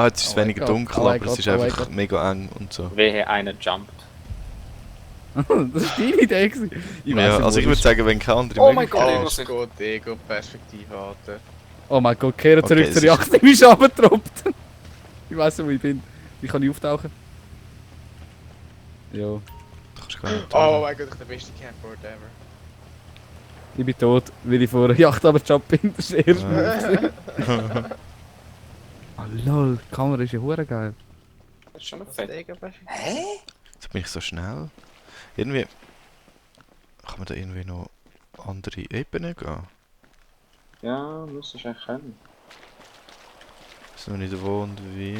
Ah, jetzt ist es Oh mein weniger Gott, dunkel, oh mein aber es Gott, ist oh mein einfach Gott. mega eng und so. Wehe, einer jumpt. Das war deine Idee gewesen. Ich weiss Ja, nicht, also wo ich das würde ist. sagen, wenn keine andere Oh mein Gott, Oh, Ego ist sich. gut, Ego-Perspektive, Alter. Oh mein Gott, kehren zurück Okay, zur es Yacht, ich bin schon runtergetroppt. Ich weiss nicht, wo ich bin. Wie kann ich auftauchen? Ja, Du kannst gar nicht Oh tun. mein Gott, ich der beste Campboard ever. ich bin tot, weil ich vor der Yacht runtergejumpt bin. Das ist der erste Move. Oh lol, die Kamera ist ja hure geil. Das ist schon Was ist fett. die Ego-Perspektive? Hä? Jetzt bin ich so schnell. Irgendwie... Kann man da irgendwie noch andere Ebenen gehen? Ja, müsstest du eigentlich können. Ich weiß noch nicht wo und wie.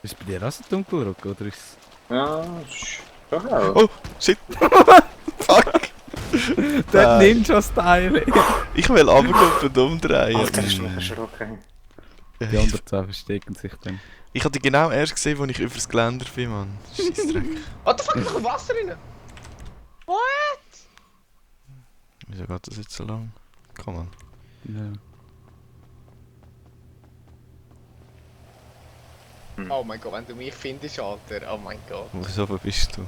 Ist es bei dir auch so dunkel, Rocco, oder ist es... Ja, ist schon hell. Oh, shit! Fuck! Der Nein. Ninja-Style! Ich will runterkommen und umdrehen. Alter, ist noch erschrocken. Die anderen zwei verstecken sich dann. Ich hatte die genau erst gesehen, als ich über das Geländer bin, Mann. Scheissdreck. What the fuck, ich noch Wasser rein? What? Wieso geht das jetzt so lang? Komm an. Ja. Oh mein Gott, wenn du mich findest, Alter. Oh mein Gott. Wieso, wo bist du?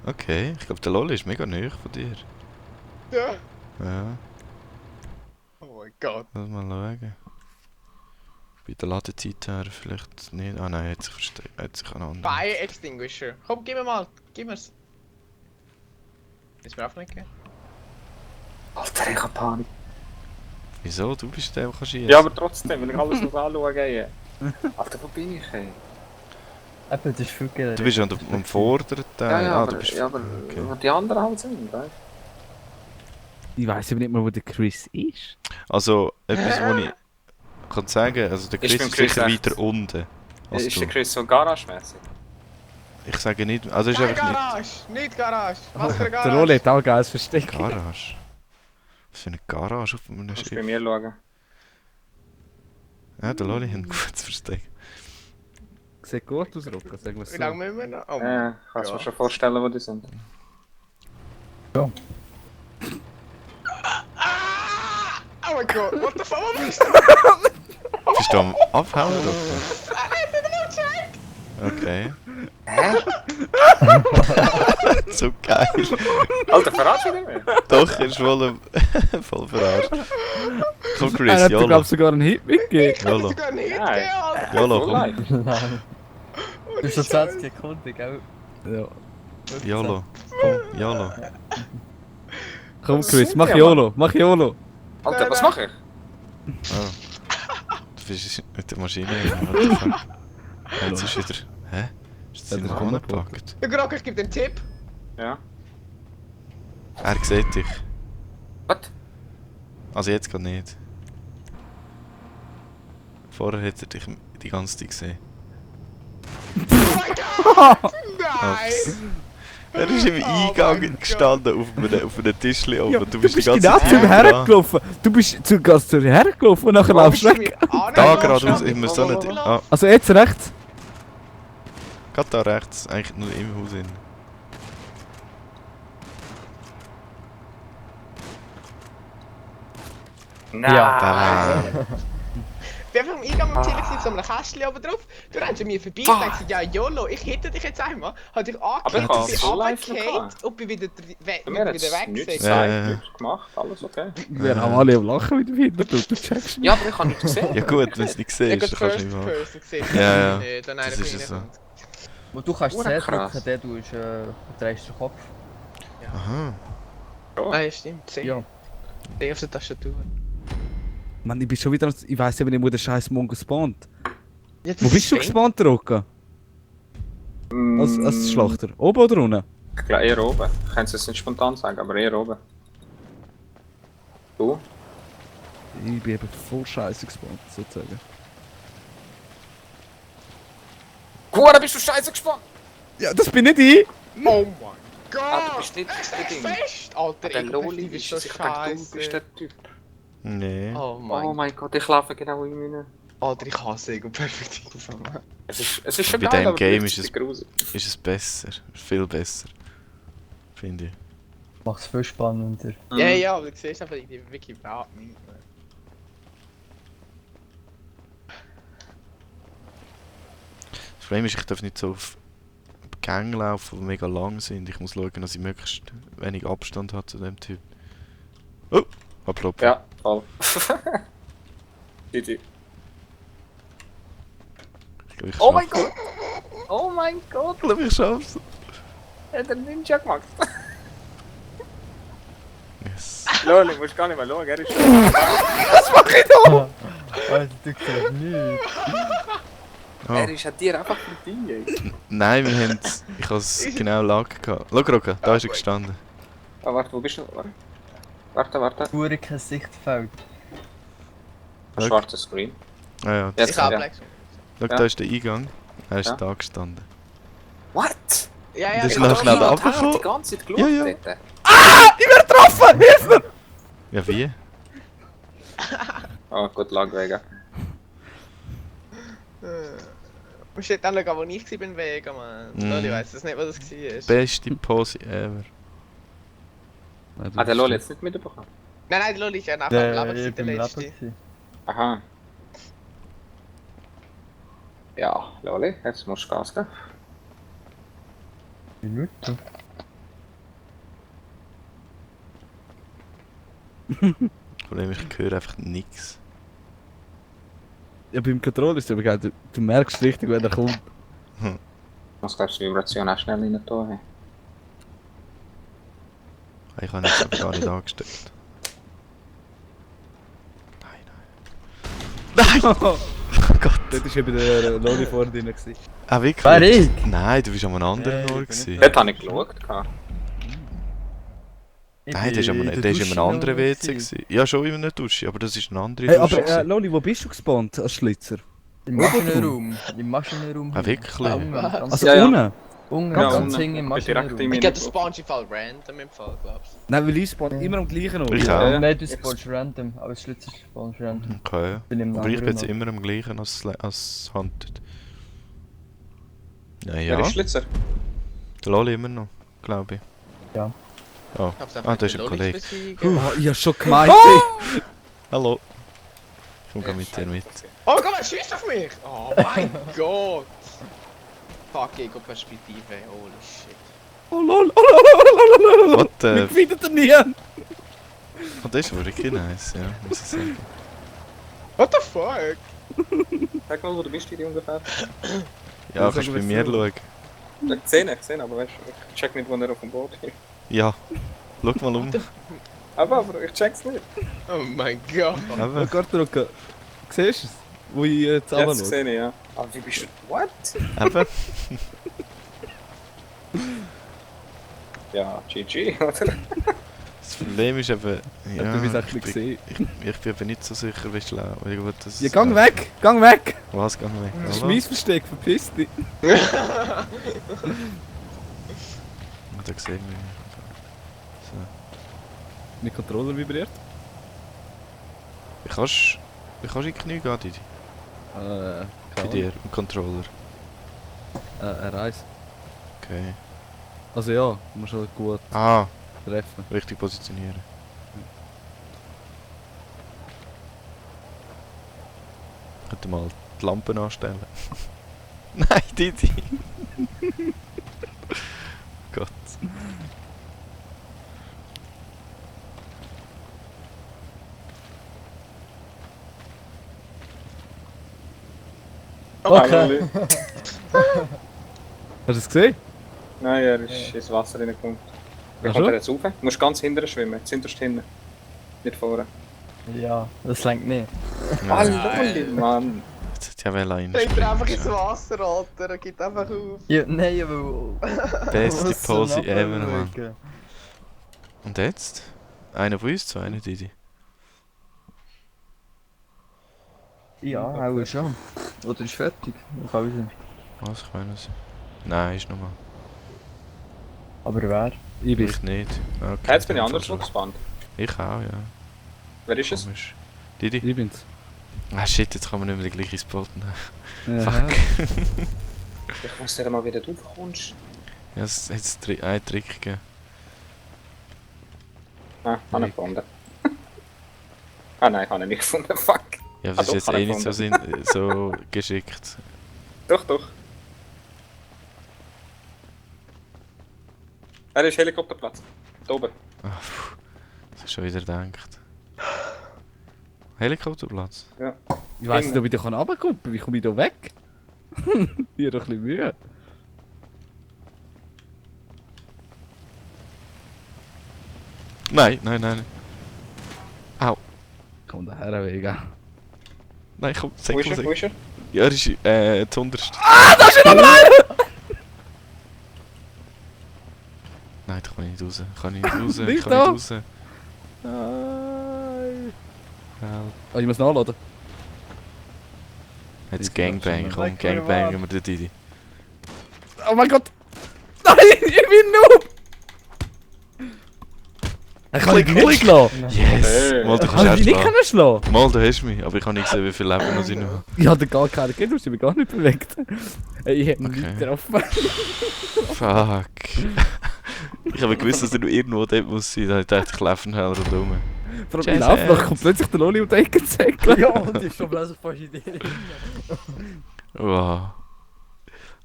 Okay, ich glaube der Lolli ist mega nahe von dir. Ja. Ja, Oh mein Gott. lass mal schauen. Bei der Ladezeit her vielleicht nicht. Ah nein, hat sich versteckt. Hat sich an anderen. Fire Extinguisher. Komm, gib mir mal. Gib mir's. Ist mir aufnehmen? Alter, ich hab Panik. Wieso? Du bist der, der kann schießen. Ja, aber trotzdem, will ich alles noch anschauen gehen. Alter, wo bin ich, ey? Eben, das ist viel geiler. Du bist ja am vorderen Teil. Ja, ja, ah, aber, du bist... ja, aber okay. wo die anderen halt sind, weißt Ich weiss aber nicht mal, wo der Chris ist. Also, etwas, wo ich kann sagen, also der Chris beim ist Chris sicher rechts. weiter unten. du? Als Ist du. der Chris so garagemäßig? Ich sage nicht, also ist Nein, einfach nicht Garage! Nicht Garage! Was für eine Garage? Der Rolli hat auch ein geiles Versteck. Garage. Was für eine Garage auf einem Kannst du bei Schiff? mir schauen? Ja, der Lolli hat ein gutes Versteck. Sieht gut aus, Rocco, sagen wir es Wie so. lange müssen wir noch? Oh mein Ja, kannst du mir Gott. schon vorstellen, wo die sind. Ah! Oh mein Gott, what the fuck? Wo bist du? Bist du am Abhauen oder? Okay. Hä? So geil. Alter, verratst du nicht mehr? Doch, er ist voll, voll verarscht. Komm Er Chris, hat dir, YOLO. glaub ich, sogar einen Hit mitgegeben. Ich kann YOLO. sogar nicht Nein. gehen, Alter. YOLO, Voll komm. live. Nein. Ohne Du bist schon Scheiß. 20 Sekunden, gell? Ja. YOLO. Komm, YOLO. Komm Was Chris, sind mach die, YOLO, mach YOLO. Alter, was mache ich? Ah. Du bist mit der Maschine. What the fuck? Jetzt ist wieder... Hä? Ist das in Ja, den das Rahmen gepackt? Der Grog, ich gebe dir einen Tipp. Ja. Er sieht dich. Was? Also jetzt gerade nicht. Vorher hat er dich die ganze Zeit gesehen. Oh mein Gott! Nein! Ups. Er ist im Eingang gestanden auf einem Tischchen oben. Ja, du bist die ganze genau Zeit zu ihm dran. hergelaufen. Du bist zu Gast zu ihm hergelaufen und nachher laufst du weg. Da geradeaus, ich muss so nicht... Ah, Also jetzt rechts. gerade da rechts, eigentlich nur im Haus hin. Nein! Ah. Ich bin einfach am Eingang am Chillen gewesen, so einem Kästchen oben drauf. Du rennst an mir vorbei und denkst, ja YOLO, ich hitte dich jetzt einmal. Hat dich Aber ich angekickt, hab's bin so live runtergefallen gehabt. und bin wieder Bei mir hat wieder es nichts weg. Ja, gesagt, ja. nichts gemacht, alles okay. Wir haben alle am Lachen mit dem Hintergrund, du checkst nicht. Ja, aber ich habe nichts gesehen. Ja gut, wenn es nicht Ich siehst, habe dann kannst du First nicht machen. Person gesehen. Ja, ja. Dann Das einer ist von es so. ihnen. Wo du kannst Hure C krass. drücken, der du drehst den Kopf. Aha. Ah, ja, stimmt. C. Ja. C auf der Tastatur. Mann, ich bin schon wieder... Ich weiss eben nicht, wo der scheiß Mongo spawnt. Ja, das Wo bist du ist gespawnt, Rocco? Als Schlachter? Oben oder unten? Ich glaube eher oben. Ich kann es jetzt nicht spontan sagen, aber eher oben. Du? Ich bin eben voll scheiße gespawnt, sozusagen. Hure, bist du scheiße gespannt! Ja, das bin nicht ich! Oh mein Ah, du Gott! bist nicht Echt das Ding. fest! Alter, Der Loli Ego-Perspektive ist ist so es. Ich dachte, du bist scheiße. der Typ. Nee. Oh Oh mein mein Gott, ich laufe genau in meine... Alter, ich hasse Ego-Perspektive. Es ist schon Bei geil, dem aber Game gleichzeitig ist es- gruselig. Ist es besser. Viel besser. Finde ich. Macht's viel spannender. Ja, ja, aber du siehst einfach irgendwie wirklich überhaupt nicht. Problem ist, ich darf nicht so auf Gänge laufen, die mega lang sind. Ich muss schauen, dass ich möglichst wenig Abstand habe zu dem Typ. Oh! Ablopp. Ja, voll. GG. Ich glaub, ich Oh mein schaff's. Gott! Oh mein Gott! Ich glaube, ich schaff's. Hat er Ninja gemacht? Yes. Lol, ich muss gar nicht mehr schauen, er ist Alter, du siehst nichts. Oh. Er ist an dir einfach verdient. Nein, wir haben ich habe es genau lag gehabt. Schau, Roca, da ist er gestanden. Ah, warte, wo bist du? Warte. Pure kein Sichtfeld. Schau. Schwarzer Screen. Ah ja, Jetzt Ich habe ja. Black. schau, Ja. da ist der Eingang. Er ist Ja. da gestanden. What? Ja, ja, Das ist genau. noch schnell da runtergekommen. die ganze Zeit geschaut Ja, ja. dort. Ja, wie? Oh, gut, Lagwege. Musst du dort anschauen, wo ich war, Vega, man. Mhm. Lol, ich weiss das nicht, was das war. Beste Pose ever. Ah, der Lol jetzt nicht mitbekommen? Nein, Lol ist ja nachher Der am Leben gewesen, der beim letzte. Leben gewesen. Aha. Ja, Loli, jetzt musst du Gas geben. Minute. Problem ist, ich höre einfach nichts. Ja, beim Controller ist es aber geil. Du merkst richtig, wenn er kommt. Ich muss, glaube ich, die Vibration auch schnell rein tun. Ich habe jetzt aber gar nicht angesteckt. Nein, nein. Nein! Oh Gott! Dort war eben der Loli vor drin. gewesen. Ah, wirklich? Wer ich? Nein, du bist an einem anderen Nein, Ort. ich bin gewesen. Dort habe ich geschaut. Nein, der ist an einem anderen WC. Gewesen. Ja, schon in einer Dusche, aber das ist eine andere Hey, Dusche. aber gewesen. Loli, wo bist du gespawnt als Schlitzer? Im Maschinenraum. Im Maschinenraum. Ah, wirklich? Also Ja, ja. unten? Unten, Ja, ganz unten. hinten im Ich bin direkt Maschinenraum. in Ich glaube, das Spawn ist im Fall random im Fall, glaubst Nein, weil ich spawn immer am gleichen Ort. Ich Ja, auch. ja. Nein, du spawnst random, aber das Schlitz spawnst random. Okay. Bin im Aber ich bin jetzt anderen immer am gleichen als Hunted. Ja, Wer ja. ist Schlitzer? Der Loli immer noch, glaube ich. Ja. Oh. du? Ich Ah, da ist ein Kollege. Oh, ich hab schon gemeint. Hallo. Ich komme mit dir mit. Oh Gott, er schießt auf mich! Oh mein Gott! Fuck, ich habe Perspektive, holy shit. Oh lol, oh lol. What the... Wir gewinnen er nie. Oh, das ist wirklich nice, ja, muss ich sagen. What the fuck? Sag mal, wo du bist, die ungefähr. Ja, Das kannst du bei sagen mir wir so. schauen. Ich gesehen, aber weißt du, ich check nicht, wo er auf dem Boot ist. Ja. Schau mal um. Aber ich check's nicht. Oh mein Gott! Oh Eben. Gott, Roca. Siehst du es? Wo ich jetzt Jetzt runterschaue? sehe ich, ja. Aber wie bist du... What? Eben. Ja, GG, oder? Das Problem ist eben... Ja, du bist ich echt nicht bin, gesehen. ich bin eben nicht so sicher, wie schlau. Wie gut das Ja, gang weg! Gang weg! Was, gang weg? Das ist Hallo? mein Versteck, verpiss dich. Da sehen wir. So. Mein Controller vibriert. Wie kannst du in die Knie gehen, Didi? Bei dir, im Controller. R1. Okay. Also ja, du musst halt gut Ah, treffen. richtig positionieren. Ich könnte mal die Lampen anstellen. Nein, Didi! Gott. Okay. Hast du es gesehen? Nein, er ist ins Wasser reingekommen. Wie Ach kommt so? er jetzt rauf? Du musst ganz hinten schwimmen, hinterst hinten. Nicht vorne. Ja, das längt nicht. Hallo, Mann! Jetzt hätte ich ja rein. Springt er einfach ins Wasser, Alter, er geht einfach auf. Ja, nein, aber... Beste Was zum Pose ever, Abschauen. Mann. Und jetzt? Einer von uns zwei, nicht Didi. Ja, auch schon. Oder ist fertig? Kann ich sein. Was, ich meine es? Nein, ist nochmal. Aber wer? Ich bin. Ich nicht. Okay, Jetzt bin ich dann anderswo schon. gespannt. Ich auch, ja. Wer ist es? Komisch. Didi? Ich bin's. Ah shit, jetzt kann man nicht mehr den gleichen Spot nehmen. Ja. Fuck. Ich muss dir mal wieder draufkommst. Ja, es hat einen Trick gegeben. Ah, habe ich gefunden. Ah nein, habe ich nicht gefunden. Fuck. Ja, Ah, das doch, ist jetzt kann eh ich nicht so, so geschickt. Doch, doch. Er ist Helikopterplatz. Da oben. Ah, puh. Das ist schon wieder gedacht. Helikopterplatz? Ich weiss nicht, ob ich da runterkommen kann. Wie komme ich da weg? Ich habe doch ein bisschen Mühe. Nein, nein, nein. Au. Komm daher, Vega. Nein, komm, Wo ist er? sag. Wo ist er? Ja, er ist zuunterst. Da ist er alleine! Nein, da kann ich nicht raus. Kann ich nicht raus. Nicht Kann da. nicht raus. Nein. Help. Oh, ich muss nachladen. Jetzt Ich Gangbang, glaub komm, schon. Gangbangen wir den Didi. Oh mein Gott! Nein, ich bin noob! Ich kann dich Klick, nicht schlagen! Yes! Hey. Mal, du Kann ich kannst dich nicht auch können schlagen? Mal, du hast mich, aber ich kann nicht sehen, wie viel Leben noch sind. Ich hatte gar keinen gegeben, du hast mich gar nicht bewegt. Ich hätte ihn Okay. nicht getroffen. Fuck. Ich habe gewusst, dass du irgendwo dort muss sein. Da dachte ich, laufen halt rundherum. Vor allem, ich laufe noch, kommt plötzlich der Loli um die Ecke zäckeln. Ja, und die ist schon plötzlich fast in dir. Wow.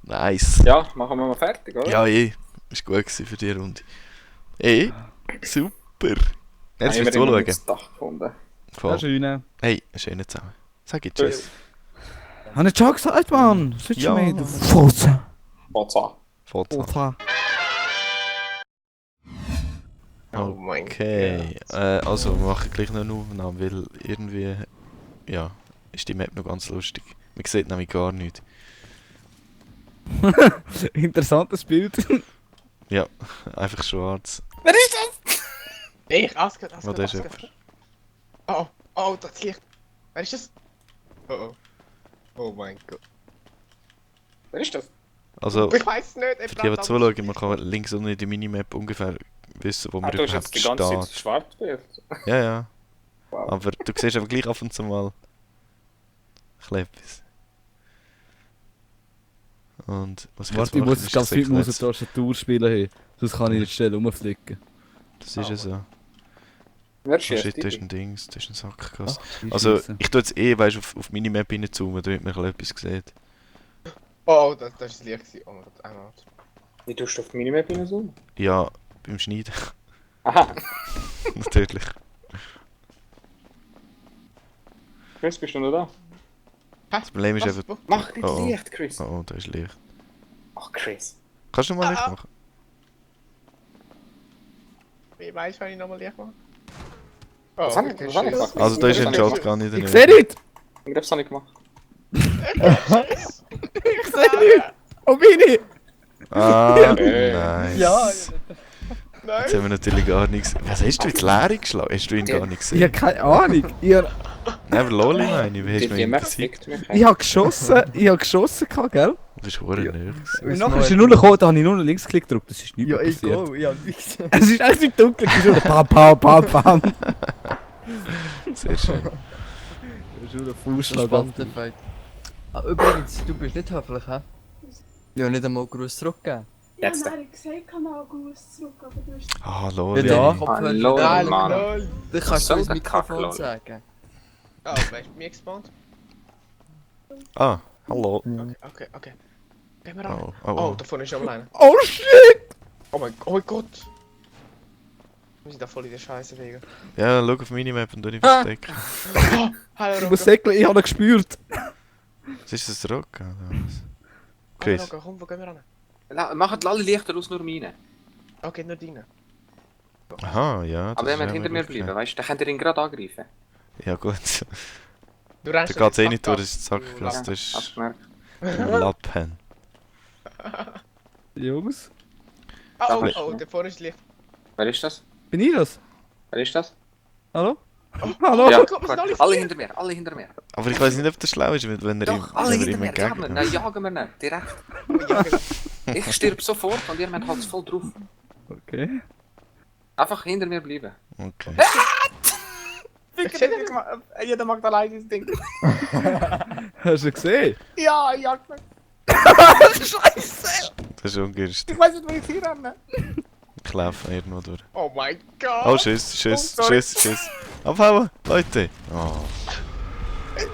Nice. Ja, machen wir mal fertig, oder? Ja, ist gut gewesen für die Runde. Super. Jetzt Haben wirst wir du immer schauen. das Dach gefunden. Ja, Voll. schön. Hey, schön zusammen. Sag ich tschüss. Habe ich schon gesagt, Mann? Sitzt Ja. schon mit, du Fotze. Botza. Foto. Fotze. Oh mein Okay. Also, wir machen gleich noch eine Aufnahme, weil irgendwie. Ja, ist die Map noch ganz lustig. Man sieht nämlich gar nichts. Interessantes Bild. Ja, einfach schwarz. Ich, Asgard. Oh, da ist jemand. Oh, das Licht. Wer ist das? Oh. Oh mein Gott. Wer ist das? Also, Ich weiß nicht. für die, die zuschauen, man kann links unten in der Minimap ungefähr wissen, wo man Du hast überhaupt jetzt die ganze Zeit steht. Schwarzbild. Ja, ja. Wow. Aber du siehst aber gleich ab und zu mal etwas. Und was ich Warte, ich jetzt muss mache, jetzt ganz ich viel sage Maus jetzt- und Tastatur spielen. Hey. Sonst kann ich nicht schnell rumflicken. Das ist ja so. Wer Oh schießt shit, das ist die? ein Dings, das ist ein Sackgasse. Ach, Also, Scheisse. ich tue jetzt weißt, auf Minimap reinzoomen, damit man ein bisschen etwas sieht. Oh, das ist das Licht. Oh mein Gott, einmal. Wie tust du auf die Minimap hinzoomen? Ja, beim Schneiden, Aha. natürlich. Chris, bist du noch da? Das Problem ist Was? eben... Mach nicht Oh, oh. Licht, Chris. Oh, da ist Licht. Ach, Chris. Kannst du mal Licht machen? Wie weißt du, wenn ich nochmal Licht mache? Was Oh, habe ich gemacht? Also, da ist ein Das habe ich Shotgun in der Ich Nähe. seh nicht! Ich glaube, das habe ich gemacht. Ich seh nicht! Wo bin ich? Ah, Hey. nice. Ja, Jetzt Nein. haben wir natürlich gar nichts... Was hast du jetzt leer geschlagen? Hast du ihn gar nicht Ich gesehen? hab keine Ahnung. Nein, aber Loli meine ich, wie hast du Die mich Map interessiert? fickt mich. Ich hab geschossen, gehabt, gell? Du bist verdammt näher. Und nachher ist er nur gekommen, da habe ich nur noch Linksklick gedrückt. Das ist nicht ja, mehr ich passiert. go. Ja, nichts. Es ist echt nicht dunkel, es ist nur pam, pam, pam, pam. Sehr schön. Das ist nur ein Fußschlag. Spannender Fight. Ah, übrigens, du bist nicht höflich, hä? Ja, nicht einmal Gruß zurückgeben. Ja, Jetzt nein, ich gesagt, kann auch Gruß zurück, aber du hast... Ah, Loli. Ja. Hallo, Nein, Mann. lol. Du kannst Was soll ins der Mikrofon Kack, sagen. Oh, wer ist bei mir gespawnt? Ah, hallo. Okay. Gehen wir ran. Oh, Oh, oh, oh. da vorne ist schon alleine. Oh shit! Oh mein Gott. Wir sind da voll in der Scheiße wegen. Ja, schau auf Minimap und du nicht Ah. verstecken. Oh, hallo Ich Rocker. muss säckeln, ich habe ihn gespürt. Was ist das Rock? oder was? Hallo Chris. Rocker, komm, wo gehen wir ran? Macht alle Lichter aus, nur meine. Okay, nur deine. Aha, ja. das Aber er ist wird auch hinter mir möglich, bleiben, weißt du? Dann könnt ihr ihn gerade angreifen. Ja gut. Du Da rennst geht's eh jetzt nicht Sack durch, das ist ab. Sackgasse, das Hast ist du gemerkt? ein Lappen. Jungs, Oh, da vorne ist Licht. Wer ist das? bin ich das? Wer ist das? Hallo? Oh, Hallo? Ja, mein Gott, wir sind alle alle vier. hinter mir, alle hinter mir. Aber ich weiß nicht, ob das schlau ist, wenn er Doch, alle wenn er hinter ihm mir, jagen wir, entgegnet. nein, jagen wir nicht, direkt. Ja, genau. Ich stirb sofort und ihr habt halt voll drauf. Okay. Einfach hinter mir bleiben. Okay. Jeder mag allein das Ding. Hast du gesehen? Ja, ich jag mich. Das ist ungünstig. Ich weiß nicht, wo ich hier renne. Ich laufe irgendwo durch. Oh mein Gott. Oh, Schiss. Abhauen, Leute. Oh.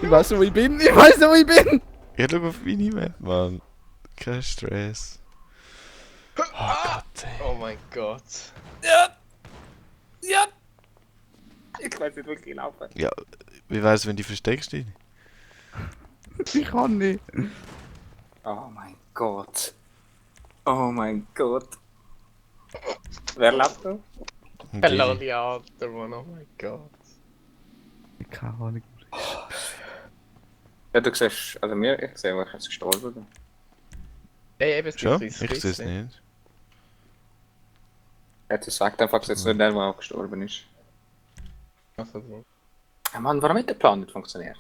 Ich weiß nicht, wo ich bin. Ich weiß nicht, wo ich bin. Ich schau auf Minimap, Mann. Kein Stress. Oh Gott, ey. Oh mein Gott. Ich weiß nicht wirklich laufen. Ja, wie wär's, wenn du versteckst dich? Ich kann nicht. Oh mein Gott. Oh mein Gott. Wer lebt da? Der Loliater, Mann, oh mein Gott. Keine Ahnung. Ja, du siehst, also ich sehe, wo ich jetzt gestorben bin. Ja, eben, es Schon? gibt Ich sehe es nicht. Jetzt sagt einfach jetzt nicht der, der auch gestorben ist. Also, Ja, Mann, warum hat der Plan nicht funktioniert?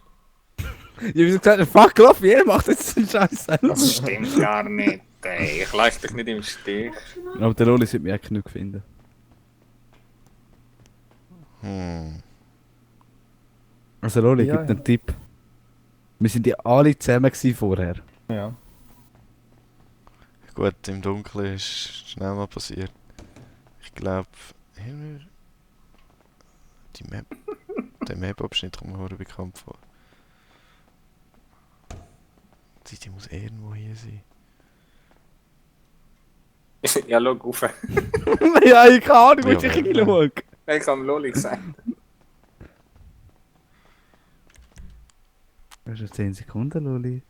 Ich hab gesagt, fuck off, jeder macht jetzt den Scheiß selber. Das stimmt gar nicht, ey. Ich lasse dich nicht im Stich. Aber der Loli sollte mich echt genug finden. Also Loli, Ja, gibt ja. einen Tipp. Wir sind ja alle zusammen gewesen vorher. Ja. Gut, im Dunkeln ist schnell mal passiert. Ich glaube, die Map. Der Map-Abschnitt kommt mir hure bekannt vor. Die muss irgendwo hier sein. Ja, schau auf. Ja, ich kann Ahnung, Ja, wo ich ja. reinschaue. Ich habe Loli gesagt. Das ist 10 Sekunden, Loli.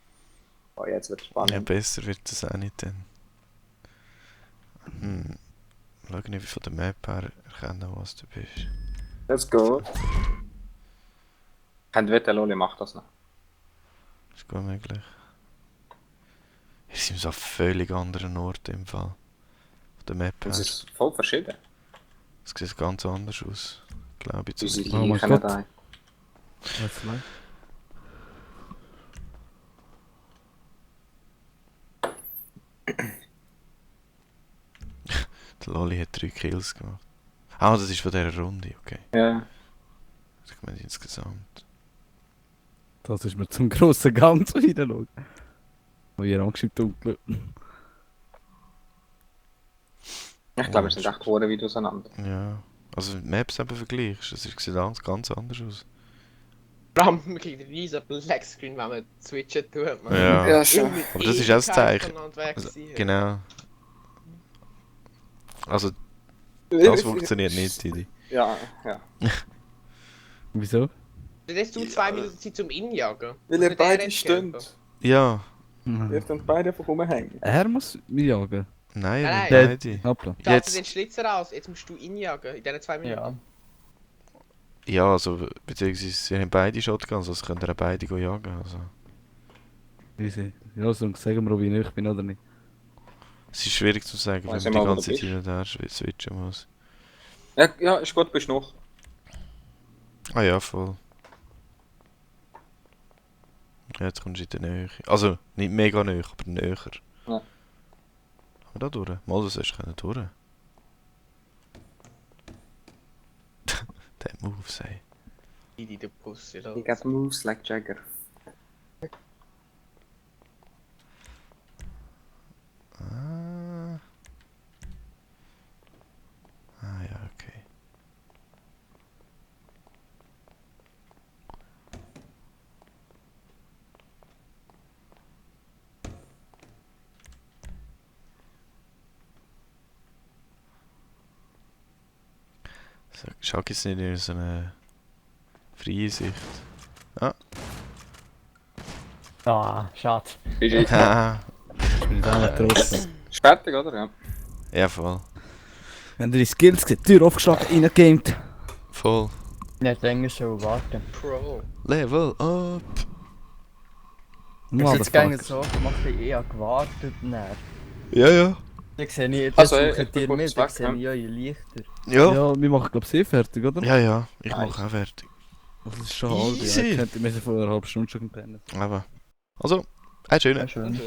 Oh, jetzt wird es Ja, spannend. besser wird es auch nicht dann. Schau nicht, wie von der Map her erkennen, was du bist. Let's go. Kennt wer der Loli macht das noch? Ist gut möglich. Wir sind so an völlig anderen Ort im Fall. Von der Map her. Das ist voll verschieden. Es sieht ganz anders aus. Glaube ich Unsere zumindest. Oh mein Leichen Gott. da. Was läuft? Der Loli hat 3 Kills gemacht. Ah, das ist von dieser Runde, okay. Ja. Ich meine insgesamt. Das ist mir zum grossen Gang zu hinschauen. Oh, ihr Angst im Dunkeln. Ich glaube, wir sind echt hohe weit auseinander. Ja. Also wenn du die Maps eben vergleichst, das sieht alles ganz anders aus. vor allem, man kriegt einen riesen Blackscreen, wenn man switchen tut. Man. Ja. schon. Immer Aber das ist auch das Zeichen. voneinander weg Also, sein. genau. Also das funktioniert nicht, Didi. Ja, ja. Wieso? Dann hast du 2 Minuten Zeit zum Injagen. Weil Und ihr der beide hat stimmt. Camper. Ja. Ihr könnt beide einfach rumhängen. Er muss mich jagen. Nein, Nein, wir nein. beide. Hoppla. Da hat Jetzt. den Schlitzer aus, jetzt musst du injagen in diesen 2 Minuten. Ja. Ja, also beziehungsweise sie haben beide Shotguns, also können ihr beide jagen. Also. Easy. Ja, so sagen wir, ob ich nicht bin oder nicht. Es ist schwierig zu sagen, wenn Weiss man ich die mal, wo ganze du Zeit hin und her switchen muss. Ja, ja, ist gut, bist du noch. Ah ja, voll. Ja, jetzt kommst du in die Nähe. Also, nicht mega näher, aber näher. Ja. Aber da durch. Mal, das hast du durch. Der Move, sei. In der Pussy, You got moves like Jagger. Ah. Ah ja, okay. So, schau jetzt nicht in so eine freie Sicht. Ah, schade. Ah, Ich bin da nicht draussen. Ist fertig, oder? Ja. ja, voll. Wenn ihr die Skills gesehen, Tür aufgeschlagen, reingegamed. Voll. Nicht länger schon warten. Pro. Level up! Ich jetzt gerne so gemacht, wie ich habe gewartet. Nein. Ja, ja. Ich sehe nicht, Also, das ich sucht bin ihr kurz mit, weg, ich sehe ja ihr Lichter. Ja. Ja, wir machen glaube ich eh fertig, oder? Ja, ja. Ich Nice. mache auch fertig. Das ist schon halb. Easy. Ja, könnte mir vor einer halben Stunde schon pennen. Aber. Also, ein schöner. Ja, schön.